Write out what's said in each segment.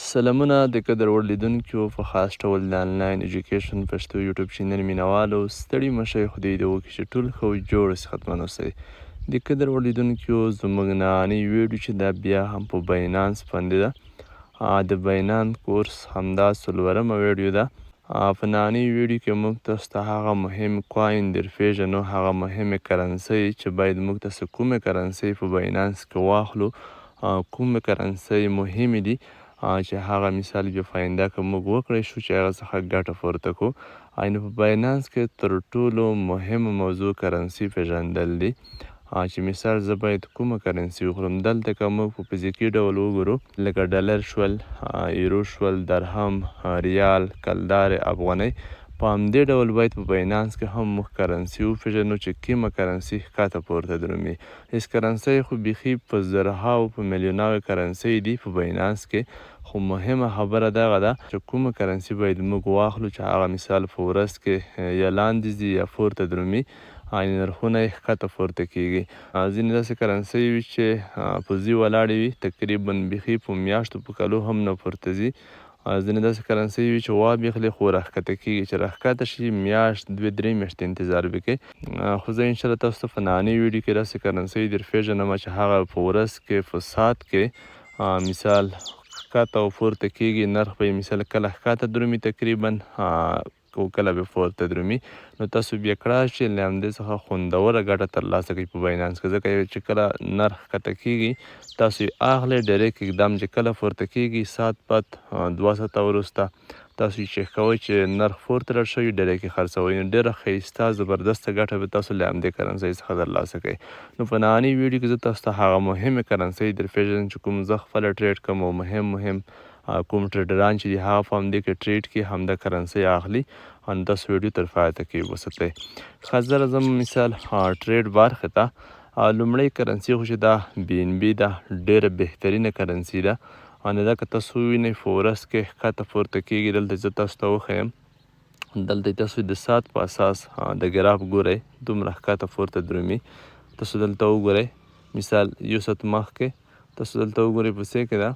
سلامونه د قدر وړ لیدونکیو، په خاص ډول د انلاین ایجوکیشن پښتو یوټیوب چینل مینوالو، ستړي مه شئ. خدای دې وکړي چې ټول ښه او جوړ او صحتمند اوسئ. د قدر وړ لیدونکیو، زموږ نننۍ ویډیو چې دا بیا هم په باینانس باندې ده، د باینانس کورس همدا څلورمه ویډیو ده. په نننۍ ویډیو کې موږ تاسو ته هغه مهم coin در پیژنو، هغه مهمې کرنسۍ چې باید موږ تاسو کومې کرنسۍ په باینانس کې واخلو، کومې کرنسۍ مهمې دي چې هغه مثال بیا فاینده که موږ وکړای شو چې هغه څخه ګټه پورته کړو. نو په باینانس کې تر ټولو مهمه موضوع کرنسي پیژندل دي، چې مثال زه باید کومه کرنسي وخورم. دلته که موږ په فزیکي ډول وګورو، لکه ډالر شول، یورو شول، درهم، ریال، کلدارې، افغانۍ، په همدې ډول باید په باینانس کې هم موږ کرنسي وپېژنو چې کومه کرنسي ښکته پورته درومي. هېڅ کرنسۍ خو بیخي په زرهاو په میلیوناو کرنسۍ دي په باینانس کې، خو مهمه خبره دغه ده چې کومه کرنسي باید موږ واخلو چې هغه مثال په ورځ کې یا لاندې ځي یا پورته درومي، نرخونه یې ښکته پورته کېږي. ځینې داسې کرنسۍ وي چې په ځي ولاړې وي، تقریبا بیخي په میاشتو په کلو هم نه پورته ځي. ځینې داسې کرنسۍ وي چې وا بیخلې خو راښکته کېږي، چې راښکته شي میاشت دوې درې میاشتې انتظار به کوي. خو زه انشاءالله تاسو ته په نننۍ ویډیو کې داسې کرنسۍ در پېژنم چې هغه په ورځ کې په ساعت کې مثال ښکته او پورته کېږي، نرخ به یې مثال کله ښکته درومي تقریبا او کله به پورته درومي. نو تاسو بیا کړای شئ له همدې څخه خوندوره ګټه ترلاسه کړئ په باینانس کې، ځکه چې کله نرخ ښکته کېږي تاسو یې اخلئ ډایرکټ اقدام، چې کله پورته کېږي ساعت پت 2 ساعته وروسته تاسو یې چک کوئ چې نرخ پورته لاړ شوی، ډایرکټ یې خرڅوئ. نو ډېره ښایسته زبردسته ګټه به تاسو له همدې کرنسۍ څخه ترلاسه کړئ. نو په نننۍ ویډیو کې زه تاسو ته هغه مهمې کرنسۍ در پېژنم چې کوم زه خپله trade کوم او مهم مهم کوم ټریډران چې دي هغه په همدې کې trade کوي، همدا کرنسۍ اخلي. نو تاسو ویډیو تر پایه تعقیب وساتئ. ښه، زه راځم مثال trade برخې ته. لومړۍ کرنسي خو چې دا بي ان بي ده، ډېره بهترینه کرنسي ده. نو دا که تاسو ووینئ په ورځ کې ښکته پورته کېږي. دلته زه تاسو ته وښیم، دلته تاسو د ساعت په اساس د ګراف ګورئ، دومره ښکته پورته درومي. تاسو دلته وګورئ، مثال یو ساعت مخکې تاسو دلته وګورئ په څه کې ده،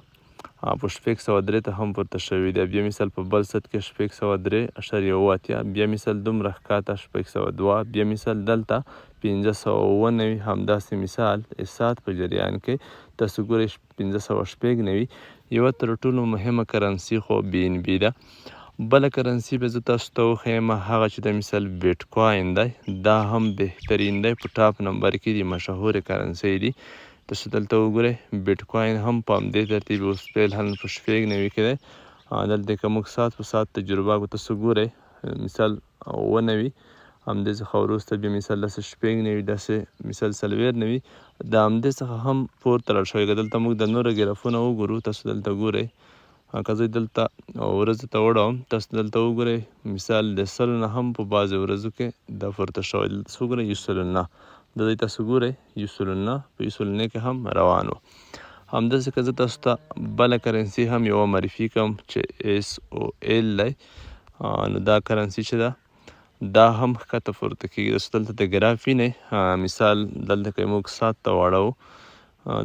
په 603 ته هم پورته شوې ده. بیا مثال په بل ساعت کې 603.87، بیا مثال دومره ښکته 602، بیا مثال دلته 597. همداسې مثال ساعت په جریان کې تاسو ګورئ 596. یوه تر ټولو مهمه کرنسي خو بي ان بي ده. بله کرنسي به زه تاسو ته وښیم، هغه چې د مثال بیټ کوین دی، دا هم بهترین دی، په top نمبر کې دي، مشهورې کرنسۍ دي. تاسو دلته وګورئ بیټ کوین هم په همدې ترتیب اوس فعلا په 96 کې دی. دلته که موږ ساعت په ساعت تجربه کړو، تاسو ګورئ مثال 97، همدې څخه وروسته بیا مثال داسې 96، داسې مثال 94، د همدې څخه هم پورته لاړ شوی. که دلته موږ د نورو ګرافونه وګورو، تاسو دلته ګورئ، که زه دلته ورځو ته وړم، تاسو دلته وګورئ مثال د سلو نه هم په بعضې ورځو کې دا پورته شوی. دلته تاسو وګورئ 109، د دې تاسو ګورئ 109، په 109 کې هم روان و. همداسې که زه تاسو ته بله کرنسي هم یوه معرفي کړم چې اس او ال دی، نو دا کرنسي چې ده دا هم ښکته پورته کېږي. تاسو دلته د ګراف وینئ، مثال دلته که موږ ساعت ته واړوو،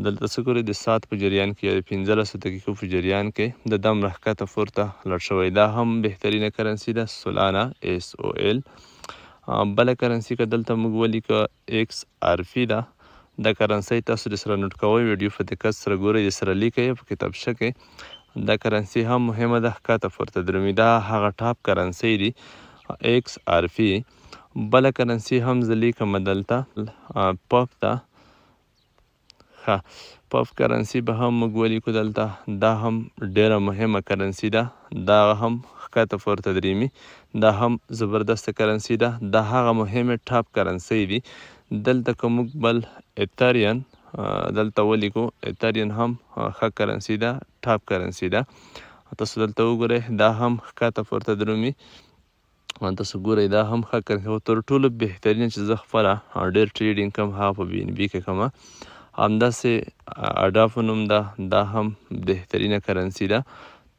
دلته څه ګورئ د ساعت په جریان کې یا د 15 دقیقو په جریان کې د دومره ښکته پورته لاړ شوی. دا هم بهترینه کرنسي ده، سولانا اس او ال. بله کرنسي که دلته موږ ولیکو ایکس آر پي ده، دا کرنسي تاسو د سره note کوئ، ویډیو په دقت سره ګورئ، د سره لیکئ په کتابچه کې. دا کرنسي هم مهمه ده، ښکته پورته درومي، دا هغه top کرنسي دي ایکس آر پي. بله کرنسي هم زه لیکم دلته پاپ ده. ښه، پاپ کرنسي به هم موږ ولیکو دلته، دا هم ډېره مهمه کرنسي ده، دا هم ښکته پورته دریمي، دا هم زبردسته کرنسي ده، دا هغه مهمې top کرنسۍ دي. دلته که موږ بل اتریان دلته ولیکو، اتریان هم ښه کرنسي ده، top کرنسي ده. تاسو دلته وګورئ دا هم ښکته پورته درومي. تاسو ګورئ دا هم ښه کرنسي. خو تر ټولو بهترینه چې زه خپله ډېر trading کوم هغه په بي ان بي کې کوم. همداسې اډا په نوم ده، دا هم بهترینه کرنسي ده.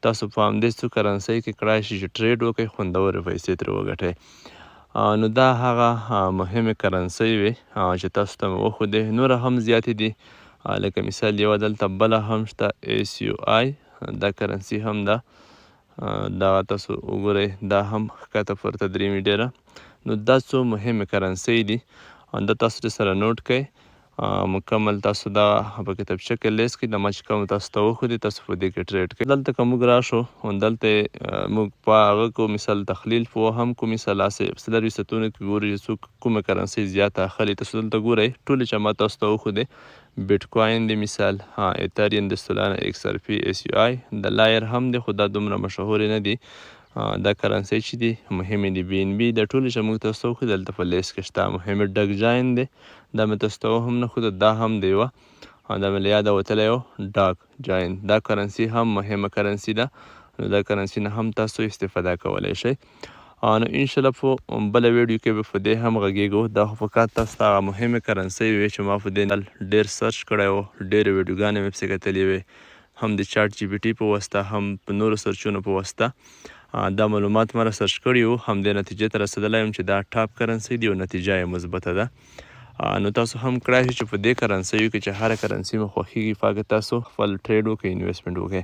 تاسو په همدې څو کرنسۍ کې کړای شئ چې trade وکړئ، خوندورې پیسې ترې وګټئ. نو دا هغه مهمې کرنسۍ وې چې تاسو ته مې وښودې. نوره هم زیاتې دي، لکه مثال یوه دلته بله هم شته ایس یو آی. دا کرنسي هم ده. دا تاسو وګورئ، دا هم ښکته پورته دریمي ډېره. نو دا څو مهمې کرنسۍ دي، دا تاسو سره نوټ کړئ مکمل. تاسو دا په کتابچه کې لیست کړئ، دا ما چې کوم تاسو ته وښودې، تاسو په دې کې trade کړئ. دلته که موږ راشو، دلته موږ په هغه کو مثال تخلیل په هم کو مثال هسې 24 ساعتونو کې ګورو چې څوک کومه کرنسي زیاته اخلي. تاسو دلته ګورئ ټولې چې ما تاسو ته وښودې، بیټ کوین دی مثال، ها ایترین د سولانا، ایکس ار پي، اس یو آی، د لایر هم دی، خو دا دومره مشهورې نه دي. دا کرنسي چې دي مهمې دي، بي ان بي، دا ټولې چې موږ تاسو ته وښودې دلته په لیست کې شته. مهمې ډک جاین دی، دا مې تاسو ته هم نه ښوده، دا هم دی یوه، دا مې له یاده وتلی یو ډاک جاین، دا کرنسي هم مهمه کرنسي ده. نو دا کرنسي نه هم تاسو استفاده کولی شئ. نو انشاءالله په بله ویډیو کې به په دې هم غږېږو. دا خو فقط تاسو ته هغه مهمې کرنسۍ وې چې ما په دې ډېر search کړی و، ډېرې ویډیوګانې مې پسې کتلې وې، هم د چاټ جي پي ټي په واسطه، هم په نورو search ونو په واسطه دا معلومات ما را search کړي وو، همدې نتیجې ته رسېدلی یم چې دا top کرنسي دي او نتیجه یې مثبته ده. نو تاسو هم کړای شئ چې په دې کرنسیو کې چې هره کرنسي مو خوښېږي پاکه تاسو خپل trade وکړئ، investment وکړئ.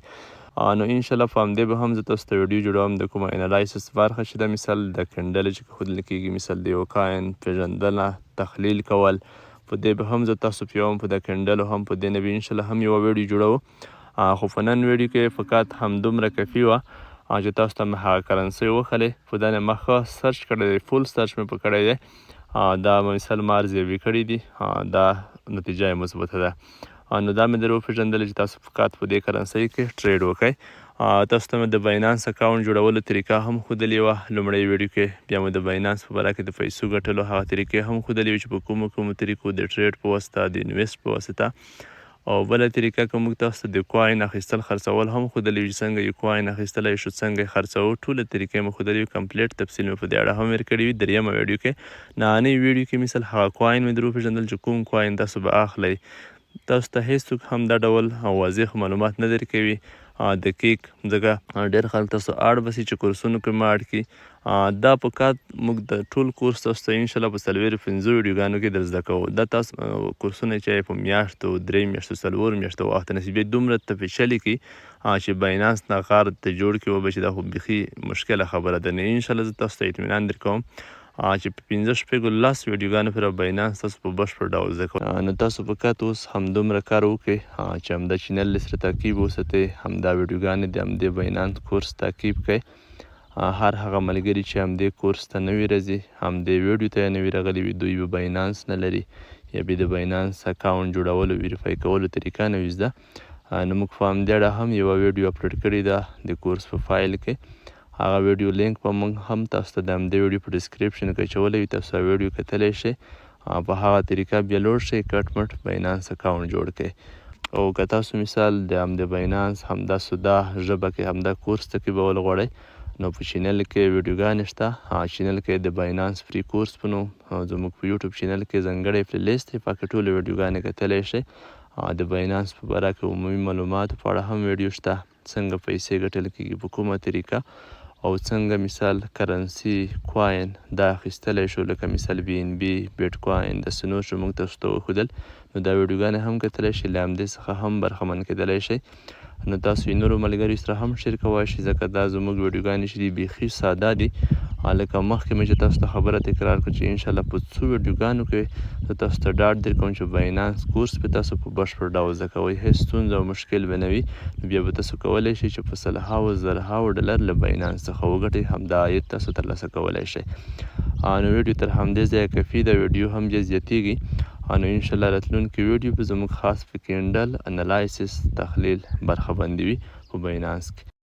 نو انشاءالله په همدې به هم زه تاسو ته ویډیو جوړوم، د کومه analysis برخه چې ده، مثال د candle چې ښودل کېږي، مثال د یو coin پېژندنه، تحلیل کول، په دې به هم زه تاسو پیوم، په د candle هم په دې نه به انشاءالله هم یوه ویډیو جوړوو. خو په نن ویډیو کې فقط همدومره کافي وه چې تاسو ته مې هغه کرنسۍ وښلې. په دا نه ما ښه search کړی دی، full search مې په کړی دی، دا مثال ما ارزیابي کړي دي، دا نتیجه یې مثبته ده. نو دا مې در وپېژندلې چې تاسو فقط په دې کرنسۍ کې trade وکړئ. تاسو ته مې د باینانس account جوړولو طریقه هم ښودلې وه لومړۍ ویډیو کې، بیا مې د باینانس په باره کې د پیسو ګټلو هغه طریقې هم ښودلې وې چې په کومو کومو طریقو د trade په واسطه، د invest په واسطه، او بله طریقه که موږ تاسو ته د coin اخیستل خرڅول هم ښودلې وي چې څنګه یو coin اخیستلی شو، څنګه یې خرڅوو، ټوله طریقې مو ښودلې وي، complete تفصیل مې په دې اړه هم ورکړي وي درېیمه ویډیو کې. نننۍ ویډیو کې مثال هغه coin مې در وپېژندل چې کوم coin تاسو به اخلئ. تاسو ته هیڅوک هم دا ډول واضح معلومات نه درکوي دقیق، ځکه ډېر خلک تاسو اړ باسي چې کورسونو کې مو اړ کړي. دا فقط موږ د ټول کورس تاسو ته انشاءالله په 4-5 ویډیوګانو کې در زده کوو. دا تاسو کورسونه چې په میاشتو، 3 میاشتو، 4 میاشتو وخت نیسي، بیا دومره ته پېچلي کړي چې باینانس نه غار ته جوړ کړي وبه چې دا خو بیخي مشکله خبره ده. نو انشاءالله زه تاسو ته اطمینان درکوم چې په 5، 6، 10 ویډیوګانو پورې باینانس تاسو په بشپړ ډول زده کوو. نو تاسو فقط اوس همدومره کار وکړئ چې همدا channel سره تعقیب وساتئ، همدا ویډیوګانې د همدې باینانس کورس تعقیب کړئ. هر هغه ملګري چې همدې کورس ته نوي راځي، همدې ویډیو ته نوي راغلي وي، دوی به باینانس نه لري یا به د باینانس account جوړولو verify کولو طریقه نه وي زده. نو موږ په همدې اړه هم یوه ویډیو اپلوډ کړې ده د کورس په فایل کې، هغه ویډیو لینک به موږ هم تاسو ته د همدې ویډیو په description کې اچولی وي، تاسو هغه ویډیو کتلی شئ، په هغه طریقه بیا لوړ شئ، کټ مټ باینانس account جوړ کړئ. او که تاسو مثال د همدې باینانس همدا سودا ژبه کې همدا کورس تعقیبول غواړئ، نو په channel کې ویډیوګانې شته، channel کې د باینانس free course په نوم زموږ په یوټیوب channel کې ځانګړی playlist دی، پکې ټولې ویډیوګانې کتلی شئ. د باینانس په باره کې عمومي معلوماتو په اړه هم ویډیو شته، څنګه پیسې ګټل کېږي، په کومه طریقه، او څنګه مثال کرنسي coin دا اخیستلی شو، لکه مثال بي ان بي، بیټ کوین، داسې نور چې موږ تاسو ته وښودل. نو دا ویډیوګانې هم کتلی شئ، له همدې څخه هم برخمن کېدلی شئ. نو تاسو یې نورو ملګریو سره هم share کولی شئ، ځکه دا زموږ ویډیوګانې چې دي بیخي ساده دي. لکه مخکې مې چې تاسو ته خبره تکرار کړه چې انشاءالله په څو ویډیوګانو کې زه تاسو ته ډاډ درکوم چې باینانس کورس به تاسو په بشپړ ډول زده کوئ، هېڅ ستونزه او مشکل به نه وي. نو بیا به تاسو کولی شئ چې په سلهاوو زرهاوو ډالر له باینانس څخه وګټئ، همدا عاید تاسو ترلاسه کولی شئ. نو ویډیو تر همدې ځایه کافي ده، ویډیو هم بیا زیاتېږي. نو انشاءالله راتلونکې ویډیو به زموږ خاص په candle analysis تحلیل برخه باندې وي په باینانس کې.